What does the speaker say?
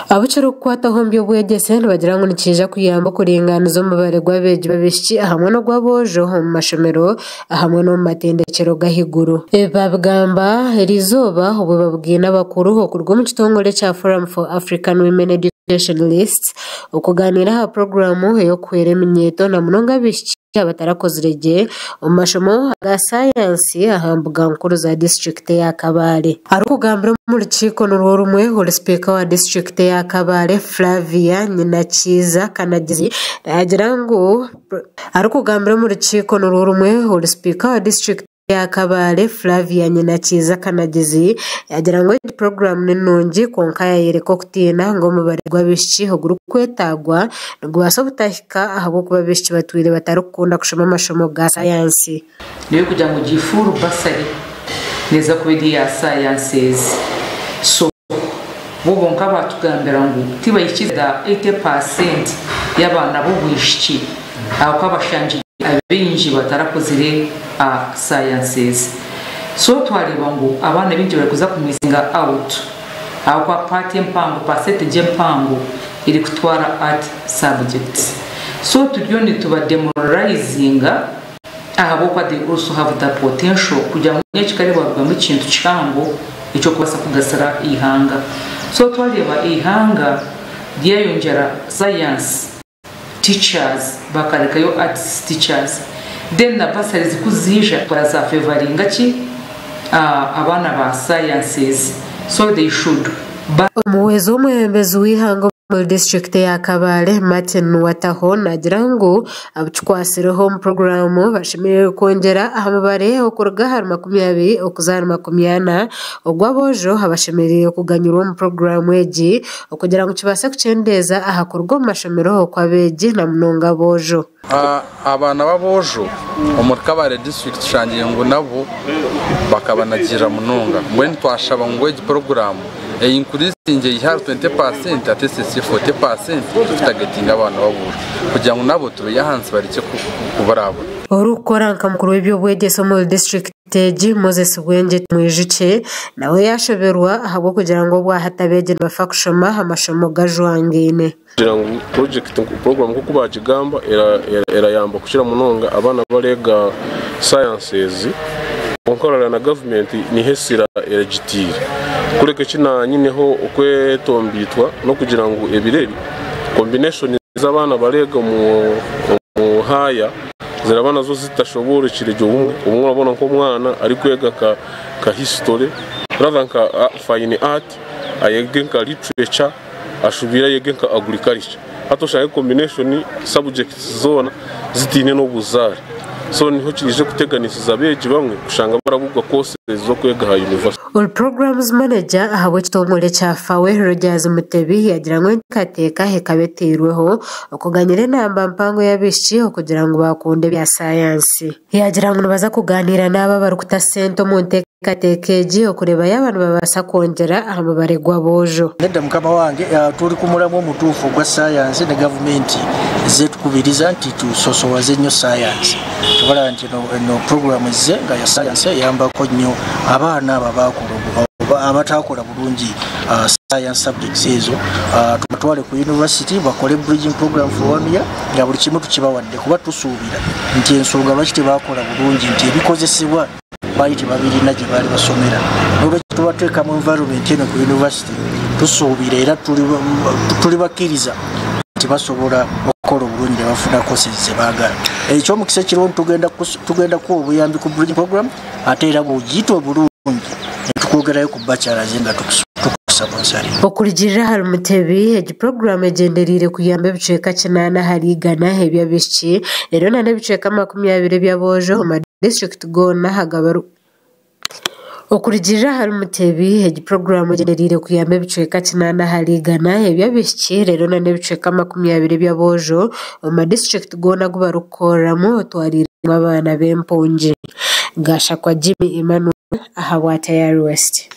Abu kirikukwataho omu by'obwegyese nibagira ngu nikiija kuyamba okuringaaniza omubare gw'abeegi b'abaishiki ahamwe n'ogw'aboojo omu mashomero ahamwe n'omu matendekyero g'ahaiguru. Ebi baabigamba eriizooba obu babugaine abakuru okuruga omu kitongore ekya Forum for African Women Educationalists okugaaniira aha puroguraamu ey'okuhwera eminyeeto na munonga abaishiki abatarakozire gye omu mashomo ga sayansi aha mbuga nkuru za disiturikiti eya Kabale. Arikugambira omu rukiiko nirwo rumwe, ori sipiika wa disiturikiti eya Kabale, Flavia Nyinakiiza Kanagizi naagira ngu Arikugambira omu rukiiko nirwo rumwe, ori sipiika wa disiturikiti ya Kabale, Flavia Nyinakiiza Kanagizi yaagira ngu egi puroguraamu ni nungi kwonka yaayoreka okutiina ngu omubare gw'abaishiki ogurikwetaagwa nigubaasa obutahika ahabw'okuba abaishiki batwire batarikukunda kushoma amashomo ga sayansi. Nayo kugira ngu gi full bursary neeza kuba eri eya sciences so bo bonka batugambira ngu tibahikize 80% y'abaana b'obwishiki ahabw'okuba bashangire abaingi batarakozire sciences so twareeba ngu abaana baingi barikuza ku missinga out ahabw'okuba part empango percentage empango erikutwara art subjects so turiyo nituba demoralizinga ahabw'okuba they also have the potential kugira ngu nyekikare barugamu ekintu kihango eky'okubaasa kugasira eihanga so twareeba eihanga ryayongyera science teachers bakarekayo arts teachers then na bursaries ku ziija za favoringa ki abaana ba sciences so they should Omuhwezi w'omwebembezi w'eihanga omuri disiturikiti eya Kabale, Martin Wataho naagira ngu abukikwatsireho omu puroguraamu bashemereire kwongyera aha mubare okuruga ahari 20 okuza ahari 40 ogw'aboojo abashemereire kuganyirwa omu puroguraamu egi okugira ngu kibaase kukyendeeza aha kuruga omu mashomero okw'abeegi na munonga aboojo. Abaana b'aboojo omuri Kabale disiturikiti tushangire ngu nabo bakabanagirira munonga mbwenu twashaba ngu egi puroguraamu einkurizinge eihe ahari 20% ate esesye 40% tukutagetinga abaana b'aboojo kugira ngu nabo tubaihe ahansi barekye kuburabura. Orikukora nka mukuru w'eby'obwegyese omuri disiturikiti egi, Moses Bwengye Tumwijukye nawe yaashoberwa ahabw'okugira ngu obwahati abeegi nibafa kushoma amashomo gajwangaine. Kugira ngu purojekiti puroguramu nk'oku baagigamba erayamba kukira munonga abaana abareega sayansi kwonka orareba na gavumenti niho esira eragitiire. Kureka eki naanyineho okwetomboitwa n'okugira ngu ebiro ebi kombineshoni z'abaana bareega omu haaya ziraba nazo zitashoboorokire gye obumwe. Obumwe orabona nk'omwana arikwega nka history rather nka fayini aati ayege nka literature. Ashubiire ayege nka agriculture. Hati oshange combination subjects zoona zitaine n'obuzaare. So niho kiriije kuteganisiza abeegi bamwe kushanga barabugwa courses z'okwega aha university. Ori Programs Manager ahabw'ekitongore kya FAWE, Rogers Mutebi yaagira ngu enteekateeka ekaba eteirweho okuganyira enamba mpango y'abaishiki okugira ngu baakunde ebya sayansi. Yaagira ngu nibaza kugaaniira n'abo abarikuta sente omu nteekateeka egi okureeba yaaba nibabaasa kwongyera aha mubare gw'aboojo. Nedda mukama wange, turi ku mulamwa omutuufu ogwa sayansi ne gavumenti ezze etukubiriza nti tusosowaze nnyo sayansi. Kyova olaba nti eno puroguramu ezze nga ya sayansi eyambako nnyo abaana abo abataakola bulungi sayansi subjects ezo, tubatwale ku yunivasite bakole bridging program for one year nga buli kimu tukibawadde kuba tusuubira nti ensonga lwaki tebaakola bulungi nti ebikozesebwa baali tebabirina gye baali basomera. N'olwekyo tubateeka mu environment eno ku yunivasite, tusuubira era tuli bakkiriza nti basobola okukola obulungi ne bafuna courses ze baagala. Eky'omukisa ekiriwo tugenda kuwa obuyambi ku bridging program ate era bw'ogiyita obulungi ne tukwogerayo ku bachelors nga tukusaba onsale. Okurugiirira ahari Mutebi, egi puroguraamu egyendereire kuyamba ebicweka kinaana ahari igana eby'abaishiki reero n'ebicweka 20 eby'aboojo omu madisiturikiti goona Okurugiirira ahari Mutebi, egi puroguraamu egyendereire kuyamba ebicweka kinaana ahari igana eby'abaishiki reero n'ebicweka 20 eby'aboojo omu madisiturikiti goona agu barikukoreramu otwariiremu abaana b'empungi. Gashakwa Jimmy Emmanuel ahabwa Tayari West.